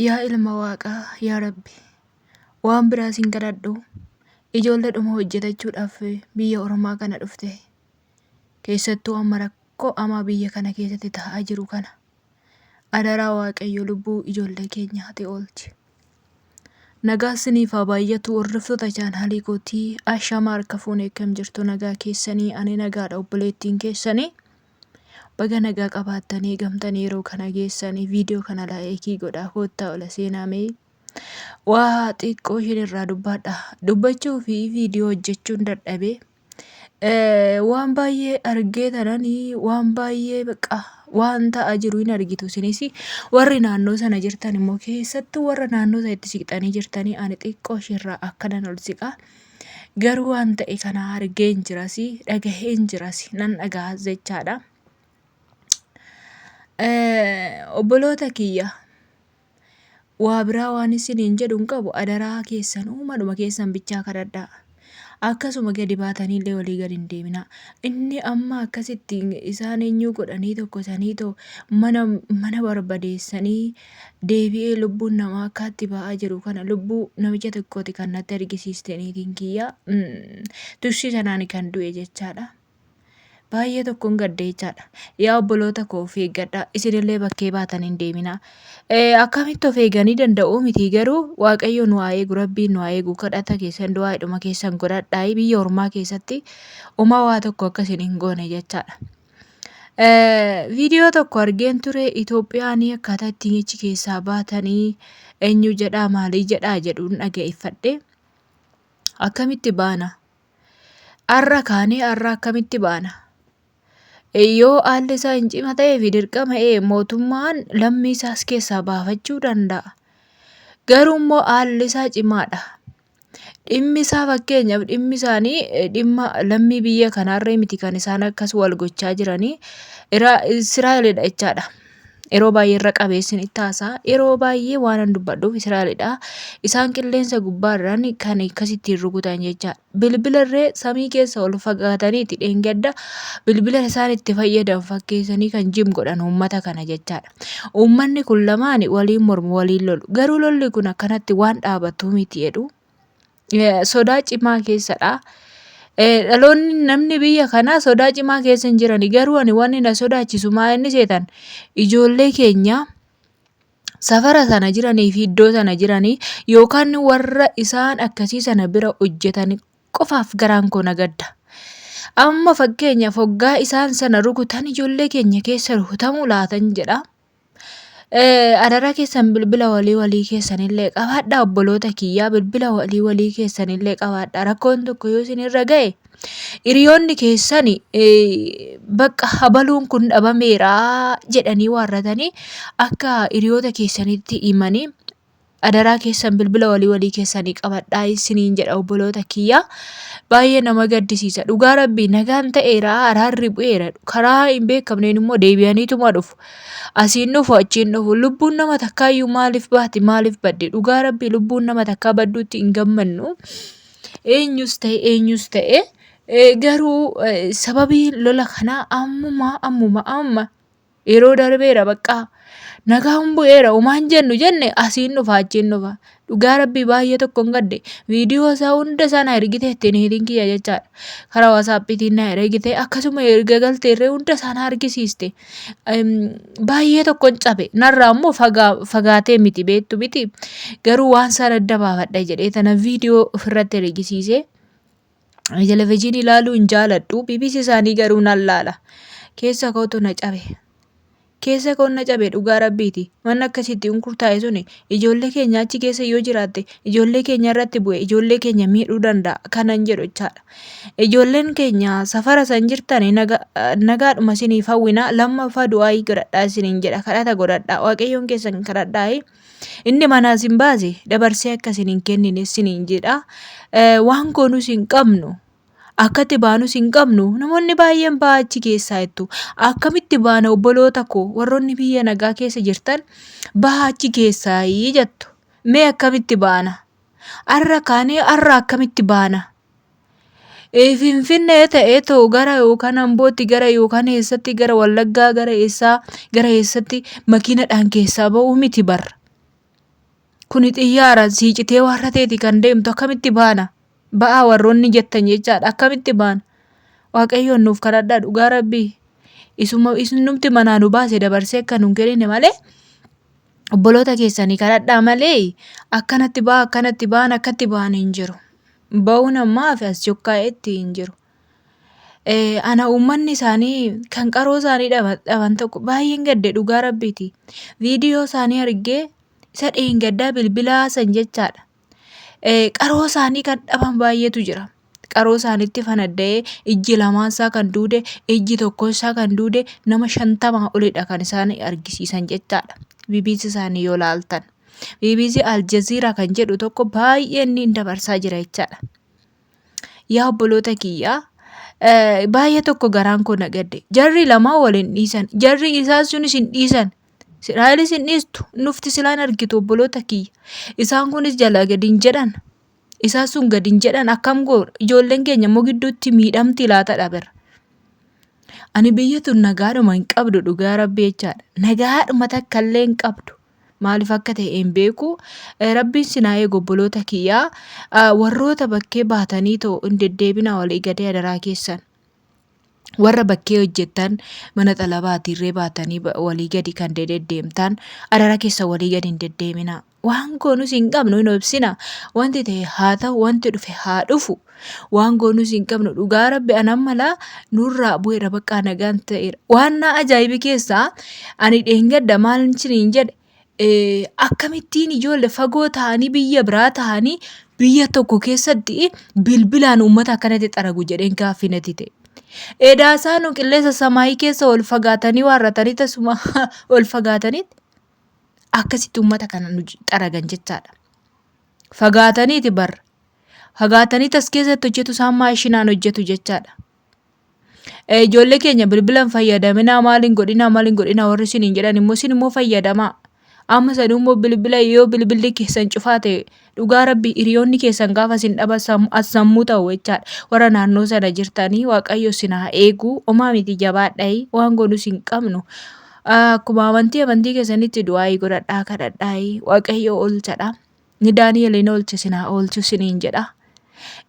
Yaa ilma waaqaa yaa Rabbi waan biraa sin kadhadhu ijoolleedhuma hojjetachuudhaaf biyya ormaa kana dhufte keessattuu amma rakkoo amaa biyya kana keessatti ta'aa jiru kana adaraa Waaqayyo lubbuu ijoollee keenya ati oolchi. Nagaa siniif haa baay'atu hordoftoota chaanaalii kootii ashamaa harka fuunee akkam jirtu nagaa keessanii ani nagaadha obboleettiin keessanii. Baga nagaa qabaattanii gamtanii yeroo kana geessanii viidiyoo kana laayikii godhaa koottaa ola seenaa mee waa xiqqoo isheen irraa dubbaadha. Dubbachuu fi viidiyoo hojjechuun dadhabee waan baay'ee argee tananii waan baay'ee baqa waan ta'aa jiru hin argitu isinis warri naannoo sana jirtan immoo keessattuu warra naannoo sana itti siqxanii jirtanii ani xiqqoo isheerraa akkanan ol siqa. Garuu waan ta'e kana argeen jiras dhagaheen jiras nan dhagahas jechaadha. Obboloota kiyya waa biraa waan isiniin jedhu hin qabu adaraa keessan uumadhuma keessan bichaa kadhadhaa. Akkasuma gadi baataniillee walii gadi hin deeminaa. Inni amma akkasitti isaan eenyuu godhanii tokkosanii too mana mana barbadeessanii deebi'ee lubbuun namaa akkaatti ba'aa jiru kana lubbuu namicha tokkooti kan natti argisiiste niitiin kiyya. Tuksii sanaan kan du'e jechaadha. Baay'ee tokkoon gadde jechaadha. Yaa obboloota koo of eeggadhaa. Isinillee bakkee baatan hin deeminaa. Akkamitti of eeganii danda'uu miti garuu Waaqayyo nu haa eegu Rabbiin nu haa eegu kadhata keessan du'aadhuma keessan godhadhaa biyya ormaa keessatti homaa waa tokko akka isin hin goone jechaadha. Viidiyoo tokko argeen ture Itoophiyaan akkaataa ittiin achi keessaa baatanii eenyu jedhaa maalii jedhaa jedhuun dhageeffadhe. Akkamitti baana? Arra kaanee arra akkamitti baana? Yoo haalli isaa hin cima ta'ee fi dirqama ee mootummaan lammii isaas keessaa baafachuu danda'a. Garuu immoo haalli isaa cimaadha. Dhimmi isaa fakkeenyaaf dhimmi isaanii dhimma lammii biyya kanaarree miti kan isaan akkas wal gochaa jiranii Israa'elidha jechaadha. Yeroo baay'ee irra qabeessin itti haasa'a. Yeroo baay'ee waan an dubbadhuuf Israa'elidha. Isaan qilleensa gubbaarraan kan akkasittiin rukutan jechaadha. Bilbila irree samii keessa ol fagaataniiti dheengadda bilbila isaan itti fayyadan fakkeessanii kan jim godhan uummata kana jechaadha. Uummanni kun lamaan waliin mormu waliin lolu. Garuu lolli kun akkanatti waan dhaabatu miti jedhu. Sodaa cimaa keessadha. Dhaloonni namni biyya kanaa sodaa cimaa keessa hin jirani. Garuu ani wanni na sodaachisu maa inni seetan ijoollee keenya safara sana jiranii fi iddoo sana jiranii yookaan warra isaan akkasii sana bira hojjetan qofaaf garaan koo na gadda. Amma fakkeenyaaf hoggaa isaan sana rukutan ijoollee keenya keessa rukutamuu laatan jedha. Adaraa keessan bilbila walii walii keessanillee qabaadhaa obboloota kiyyaa bilbila walii walii keessanillee qabaadhaa rakkoon tokko yoo isinirra ga'e hiriyoonni keessan bakka habaluun kun dhabameera jedhanii waarratanii akka hiriyoota keessanitti himanii adaraa keessan bilbila walii walii keessanii qabadhaa isiniin jedha obboloota kiyya. Baay'ee nama gaddisiisa. Dhugaa rabbii nagaan ta'eera araarri bu'eera karaa hin beekamneen immoo deebi'aniituma dhufu. Asiin dhufu achiin dhufu lubbuun nama takkaayyuu maaliif baati maaliif baddi dhugaa rabbii lubbuun nama takkaa badduutti hin gammannu. Eenyus ta'e eenyus ta'e garuu sababii lola kanaa ammuma ammuma amma Yeroo darbeera baqqaa. Nagaan bu'eera umaan jennu jenne asiin dhufa achiin dhufa. Dhugaa rabbii baay'ee tokkon gadde. Viidiyoo isaa hunda isaa na ergite itti niitiin kiyya jechaadha. Karaa waasaappiitiin na ergite akkasuma erga galteerree hunda isaa na argisiiste. Baay'ee tokkon cabe. Narraa immoo fagaatee miti beektu miti. Garuu waan isaan adda baafadha jedhee tana viidiyoo ofirratti ergisiise. Televezyiinii ilaaluu hin jaaladhu. BBC isaanii garuu nan laala. Keessa kootu na cabe. Keessa koon na cabe dhugaa rabbiiti. Manni akkasitti unkurtaa'e suni ijoollee keenya achi keessa yoo jiraatte ijoollee keenya irratti bu'e ijoollee keenya miidhuu danda'a kanan jedhu jechaadha. Ijoolleen keenya safara san jirtan nagaadhuma isiniif hawwina lammaffaa du'aayii godhadhaa isiniin jedha kadhata godhadhaa waaqayyoon keessan kadhadhaa. Inni manaa isin baase dabarsee akka isin hin kennine isiniin jedha. Waan goonus hin qabnu. Akkatti baanus hin qabnu. Namoonni baay'een ba'aa achi keessaa jettu. Akkamitti baana obboloota koo warroonni biyya nagaa keessa jirtan ba'aa achi keessaa jettu. Mee akkamitti baana? Arra kaanee arra akkamitti baana? Finfinnee ta'ee too gara yookaan Ambootti gara yookaan eessatti gara Wallaggaa gara eessaa gara eessatti makiinadhaan keessaa ba'uu miti bar. Kuni xiyyaaraan sii citee warra teeti kan deemtu akkamitti baana? Ba'aa warroonni jettan jechaadha. Akkamitti baana? Waaqayyoon nuuf kadhadhaa dhugaa rabbii. Isuma isinumti manaa nu baase dabarsee akka nun kennine malee obboloota keessanii kadhadhaa malee akkanatti ba'a akkanatti ba'an akkatti ba'an hin jiru. Ba'uun ammaa fi as jokkaa'etti hin jiru. Ana uummanni isaanii kan qaroo isaanii dhaban tokko baay'een gadde dhugaa rabbiiti. Viidiyoo isaanii argee isa dheengaddaa bilbilaa san jechaadha. Qaroo isaanii kan dhaban baay'eetu jira. Qaroo isaaniitti fanadda'ee ijji lamaan isaa kan duude, ijji tokko isaa kan duude nama 50 olidha kan isaan argisiisan jechaadha. BBC isaanii yoo laaltan. BBC Al Jazeera kan jedhu tokko baay'ee inni dabarsaa jira jechaadha. Yaa obboloota kiyyaa baay'ee tokko garaan koo na gadde. Jarri lamaan wal hin dhiisan. Jarri isaan sunis hin dhiisan. Israa'elis hin dhiistu. Nufti silaan argitu obboloota kiyya. Isaan kunis jalaa gadi hin jedhan. Isaan sun gadi hin jedhan akkam goona? Ijoolleen keenya immoo gidduutti miidhamti laata dhabera. Ani biyya tun nagaadhuma hin qabdu dhugaa rabbi jechaadha. Nagaadhuma takka illee hin qabdu. Maaliif akka ta'e hin beeku. Rabbiin sin haa eegu obboloota kiyyaa. Warroota bakkee baatanii too hin deddeebinaa walii gadee adaraa keessan. Warra bakkee hojjettan mana xalabaatiirree baatanii walii gadi kan deddeemtan adaraa keessan walii gadi hin deddeeminaa. Waan goonus hin qabnu hin obsina. Wanti ta'e haa ta'u, wanti dhufe haa dhufu. Waan goonus hin qabnu dhugaa rabbi anan mala nurraa bu'eera baqqaa nagaan ta'eera. Waan na ajaa'ibe keessaa ani dheengadda maal isiniin jedhe akkamittiin ijoollee fagoo ta'anii biyya biraa ta'anii biyya tokko keessatti bilbilaan uummata akkanatti xaragu jedheen gaaffii natti ta'e. Edaa isaanuu qilleensa samaayii keessa ol fagaatanii waarratanii tasuma ol fagaatanitti akkasitti uummata kana nu xaragan jechaadha. Fagaataniiti bar. Fagaatanii tas keessatti hojjetu isaan maashinaan hojjetu jechaadha. Ijoollee keenya bilbila hin fayyadaminaa maal hin godhinaa maal hin godhinaa warri isiniin jedhan immoo isin immoo fayyadamaa. Amma sanuu immoo bilbila yoo bilbilli keessan cufaa ta'e dhugaa rabbi hiriyoonni keessan gaafa isin dhaban as sammuu ta'u jechaadha. Warra naannoo sana jirtanii waaqayyo isin haa eegu homaa miti jabaadhayi waan goonus hin qabnu. Akkuma amantii amantii keessanitti du'aayii godhadhaa kadhadhaayi waaqayyo oolchadha. Inni Daani'eliin oolche isin haa oolchu isiniin jedha.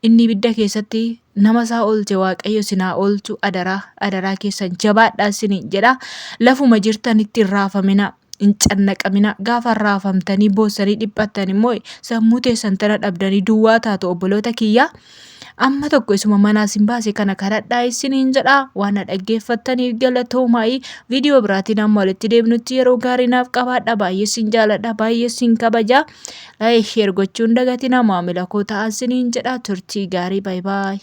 Inni ibidda keessatti nama isaa oolche Waaqayyo isin haa oolchu adaraa adaraa keessan jabaadhaa isiniin jedha. Lafuma jirtanitti hin raafamina hin cannaqamina gaafa raafamtanii boossanii dhiphattan immoo sammuu teessan tana dhabdanii duwwaa taatu obboloota kiyyaa. Amma tokko isuma manaa isin baase kana kadhadhaa isiniin jedha. Waan na dhaggeeffattaniif galatoomaa'ii. Viidiyoo biraatiin amma walitti deebinutti yeroo gaarii naaf qabaadha. Baay'ee isin jaaladha. Baay'ee isin kabaja. Like share gochuun dagatina maamila koo ta'aa isiniin jedha. Turtii gaarii. Baay baay.